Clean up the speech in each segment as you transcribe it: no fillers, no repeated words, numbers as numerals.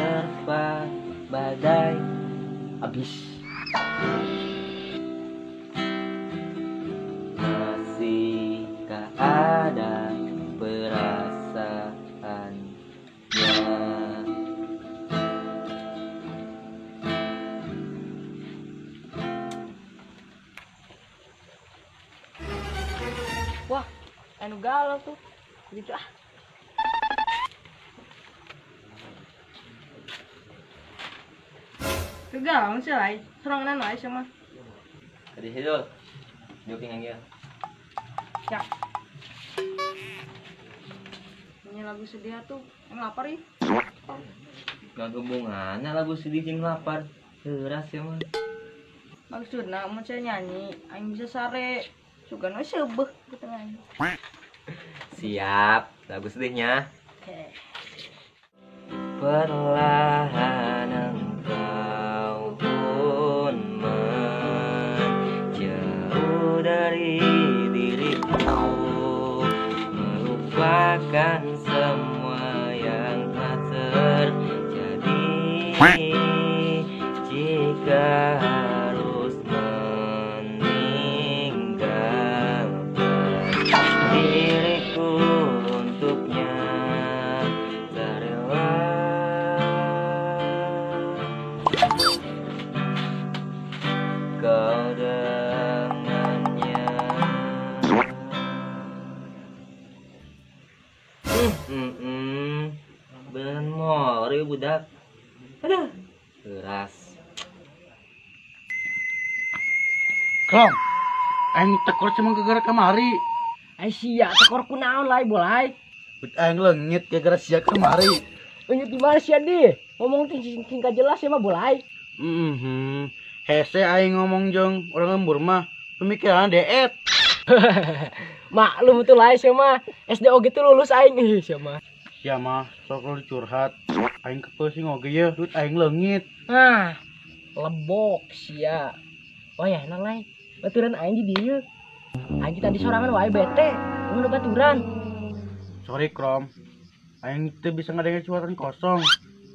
Diterpa badai. Habis. Masihkah ada perasaannya? Wah, anu galau tuh. Gitu ah. Galau sih lai, sorangan wae sama. Tadi situ. Joking aja. Ya. Ini lagu sedih tuh, yang lapar ih. Gak hubungannya lagu sedih jeung lapar. Keras ya mah. Maksudna mun saya nyanyi, aing bisa sare. Sugan we seubeuh gitu nyanyi. Siap, lagu sedihnya. Oke. Perlahan engkau pun menjauh dari diriku, melupakan semua yang telah terjadi. Jika harus meninggalkan diriku untuknya, tak rela. Kau dengannya. Beneran mori budak. Aduh, keras. Krom, aing tekor cuma gara-gara kamari. Ai sia tekor kunaon lai bolai. Bet aing leungit gara-gara sia kamari. Leungit di mana sia di? Ngomong teh sing jelas ya mah bolai. Hese aing ngomong jeung urang lembur mah pemikiran deet. Maklum tuh lai sia mah. SD oge tuh lulus aing ih sia mah. Sia mah sok lu curhat. Aing kepeuting oge ye, duit aing leungit. Ah, lebok sia. Oh ya, enak lai. Baturan aing di dieu. Aing tadi sorangan wae bete. Mun baturan. Sorry, Krom. Aing teu bisa ngadengin curhatan kosong.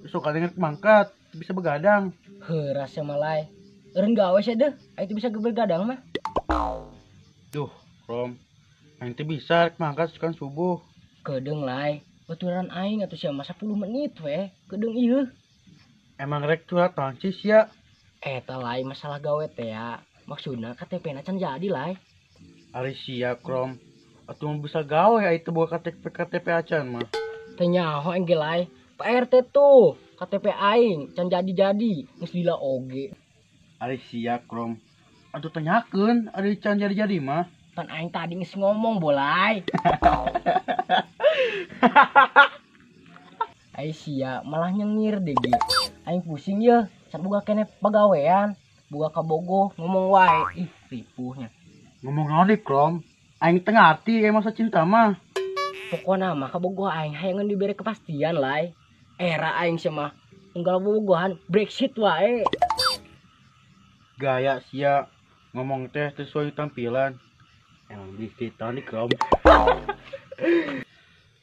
Sok kadengar mangkat, bisa begadang. Heuh, rasa mah lai. Eureun gawe sia deuh. Aing teu bisa begadang mah. Duh, Krom. Aing teu bisa mangkat sukan subuh. Kedeung lai. Baturan aing atuh sia mah 10 menit we. Kedeung ieu. Emang rek curhatan sih sia. Eta lai masalah gawe teh ya. Maksudna KTP na can jadi lai. Ari sia Krom. Atuh mah bisa gawe ai teu boga KTP KTP acan mah. Teu nyaho aing ge lai. Pak RT tuh KTP aing can jadi-jadi geus lila oge. Ari sia Krom. Atuh tanyakeun ari can jadi-jadi mah. Pan aing tadi geus ngomong bolai. Ai sia malah nyengir deh ge. Aing pusing ye, can boga keneh pagawean. Boga kabogoh ngomong wae. Ih, ripuhnya. Ngomong naon deui, Krom? Aing teu ngarti aya masa cinta mah. Pokona mah kabogoh aing hayangeun dibere kepastian lai. Era aing sia mah unggal bobogohan Brexit wae. Gaya sia ngomong teh sesuai tampilan. Emang bisnis tahun nih, Krom.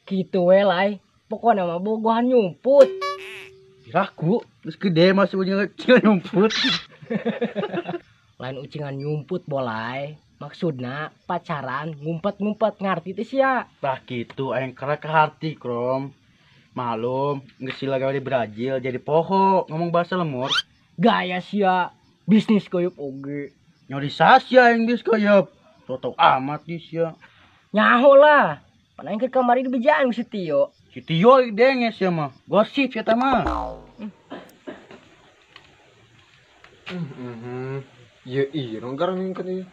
Kitu we lai. Pokona mah bobogohan nyumput. Piraku geus gede masih ucingan nyumput. Lain ucingan nyumput bolai. Maksudna pacaran ngumpet-ngumpet ngarti teh sia. Tah kitu aing kerek harti, Krom. Malum geus sila gawe di Brazil jadi poho ngomong bahasa lemur. Gaya sia bisnis koyop oge. Nyori sia aing bis koyop. Toto amat di sia. Nyaho lah. Pan aing keur kamari dibejaan ku si Tio. Si Tio denge sia mah. Gosip sia mah. Iya iya, nonggar ngingkat iya.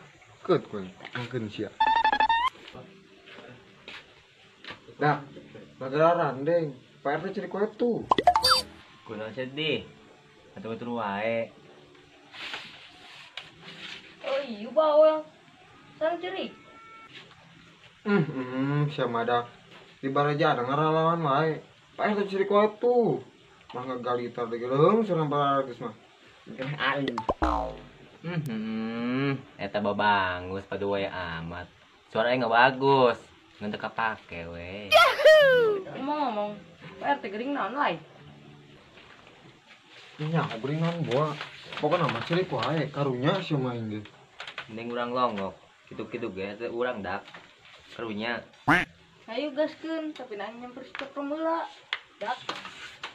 Keut kowe, angkeun sia. Dah, bagararan deng. Pak RT ciri kowe tuh. Kunaon sedih. Atuh batur wae. Oh iya bawel. Sareng ciri. Sia mah dah. Di baraja ada ngaralawan wae. Pak RT ciri kowe tuh. Mah ngagalitar deui leuheung sareng bararagis mah. Aing. Eta babangus padu wae amat. Suara aing bagus. Ngan teu kapake we. Ngomong-ngomong, Pak RT gering naon lai? Nya geringan boa. Pokona mah ceurik wae karunya sia mah aing ge. Mending urang longok. Kitu-kitu ge teh urang dak. Karunya. Ayo gaskeun, tapi na nyamper si Cokrom heula. Dak.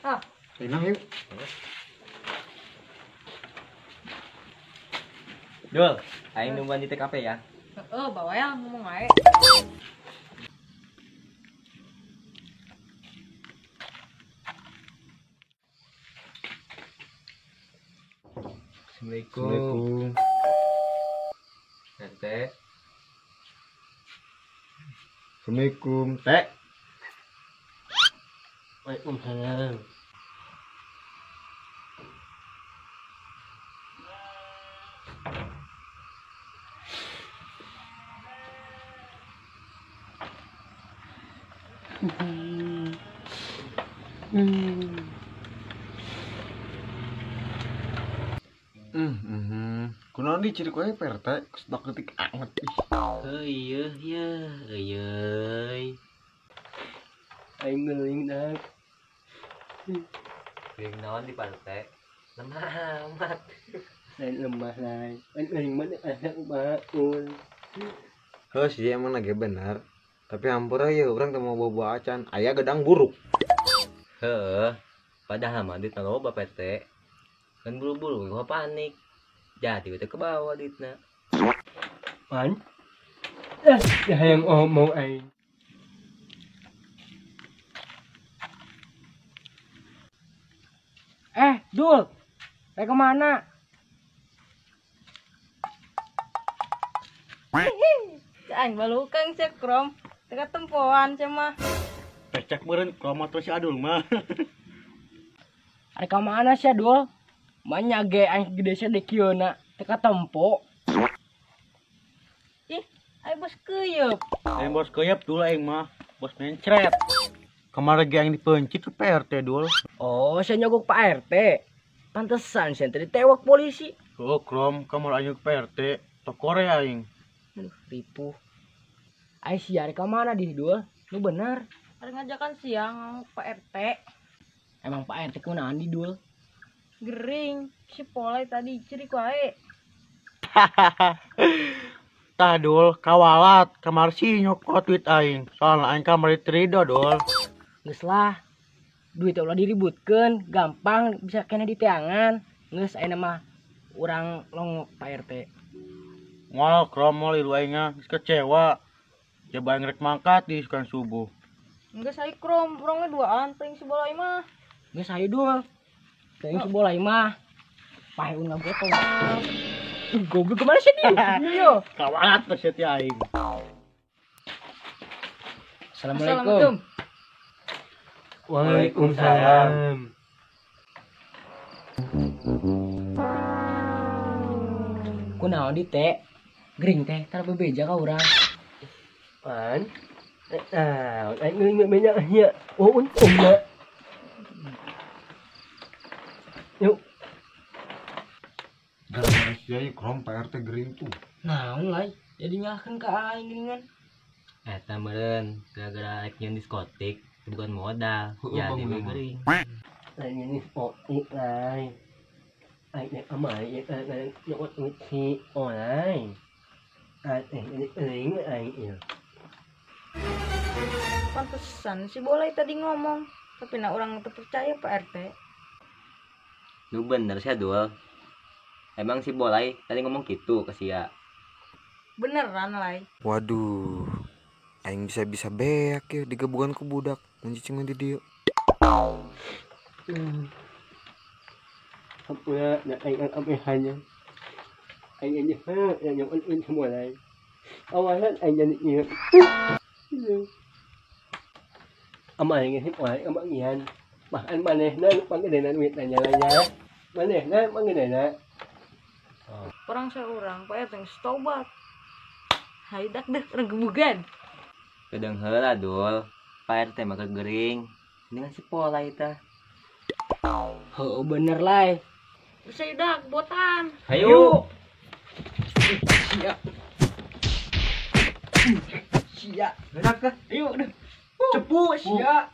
Ah, Enak yuk. Dul, aing nungguan di TKP ya. Heeh, bawa ya ngomong wae. Assalamualaikum. Assalamualaikum. Tete. Assalamualaikum, Teh. Waalaikumsalam. Kunaon di ciri wae Pak RT, kesedak detik amat ih. Heueuh ye, euy. Aing geuling dak. Geuling naon di Pak RT? Lemah amat. Lain lemah lain. Aing mah anak baul. Heuh sih emang lagi bener. Tapi hampura ya urang teu mau bawa acan, aya gedang buruk. Heuh, padahal mah duitna loba Pak RT. Kan buru-buru gua panik. Jadi teh ke bawah duitna. Pan. Hayang omong aing. Dul. Rek kemana? Aing balukang sia Krom. Teka tempoan sia mah. Pecek meureun Krom atau si Adul mah. Arek ka mana sia Dul? Manya ge aing gede sia di kieu na teka tempo. Ih, aing bos keuyeup. Aing bos keuyeup dul aing mah, bos mencret. Kemarin ge aing dipencit ku Pak RT dul. Oh, sia nyogok Pak RT. Pantesan sia tadi tewak polisi. Oh, Krom, kamar aing ke Pak RT, tokore aing. Aduh, ripuh. Aing sia arek ka mana di Dul? Lu bener. Arek ngajakan siang Pak RT. Emang Pak RT kunaon di Dul? Gering, si Polai tadi ciri wae. Tah Dul, kawalat kamar si nyokot duit aing. Soalna aing kamar trido Dul. Geus lah. Duit ulah diributkeun, gampang bisa kena di teangan. Geus ayeuna mah urang longok Pak RT. Moal Krom moal ilu aing geus kecewa. Coba aing rek mangkat di sukan subuh. Geus ayo Krom, urangnya duaan paling si Bolai mah. Geus ayo Dul. Paling si Bolai mah. Paheun ngagotong. Goblok kemana sih dia? Iya. Kawalat terus ya aing. Assalamualaikum. Waalaikumsalam. Kunaon di teh? Gering teh, tara bebeja ka urang. Pan. Nah, aing geuling banyak nya. Oh, untung na. Yuk. Gara-gara sia ieu Krom Pak RT gering tuh. Naon lai, jadi nyalahkeun ka aing geuningan. Eta meureun gara-gara rek nyeun diskotik, bukan modal. Heueuh, Jadi bangun we mah. gering. Lain ini spotik lai. Aing nek amai aing nyokot duit si olai. Aing ini gering aing ieu. Pantesan si Bolai tadi ngomong, tapi nak orang teu percaya Pak RT. Lu bener sih Dul. Emang si Bolai tadi ngomong gitu ke sia. Beneran lai. Waduh. Aing bisa-bisa beak ya digebukan ku budak mun cicing di dieu. Hampura na aing ang amehannya. Aing ini ha yang nyokot duit si bolai. Awalan aing jadi ieu. Ama aing si bolai ama ngian. Bahkan manehna nu panggedena duit nanya nanya. Manehna panggedena. Orang seorang Pak RT geus tobat. Haidak deh urang gebugan. Kedeng heula Dul. Pak RT mah keur gering. Dengan si Polai tah. Heuh bener lai. Geus ayo dak botan. Hayu. Sia. Sia. Gerak kah? Ayo deh. Cepu sia.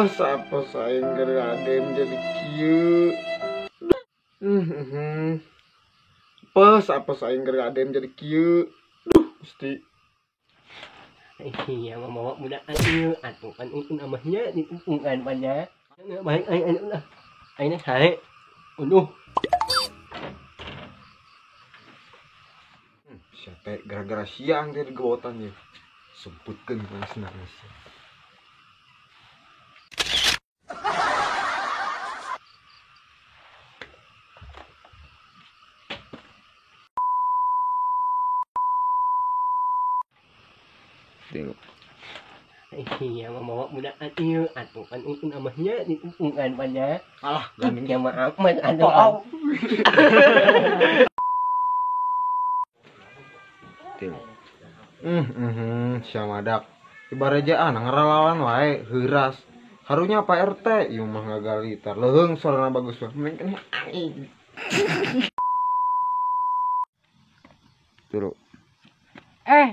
Apa saing gara adem jadi kieu. Pes apa saing gara adem jadi kieu. Duh, Gusti. Iya, mama muda ieu atuh kan untung amahnya diungkan banyak. Baik aing anu lah. Aing sae. Unduh. Siapa gara-gara siang teh digewotan ya. Sebutkeun nangis nangis. Iya, mama muda ieu atuh kan untung amahnya diungkan banyak. Alah, gandeng ya maaf mas atuh. Siamadak. Ibarajaan ngaralawan wae heuras. Karunya Pak RT ieu mah ngagalitar. Leuheung suarana bagus mah. Mending aing. Turu.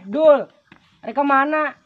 Dul. Rek ka mana?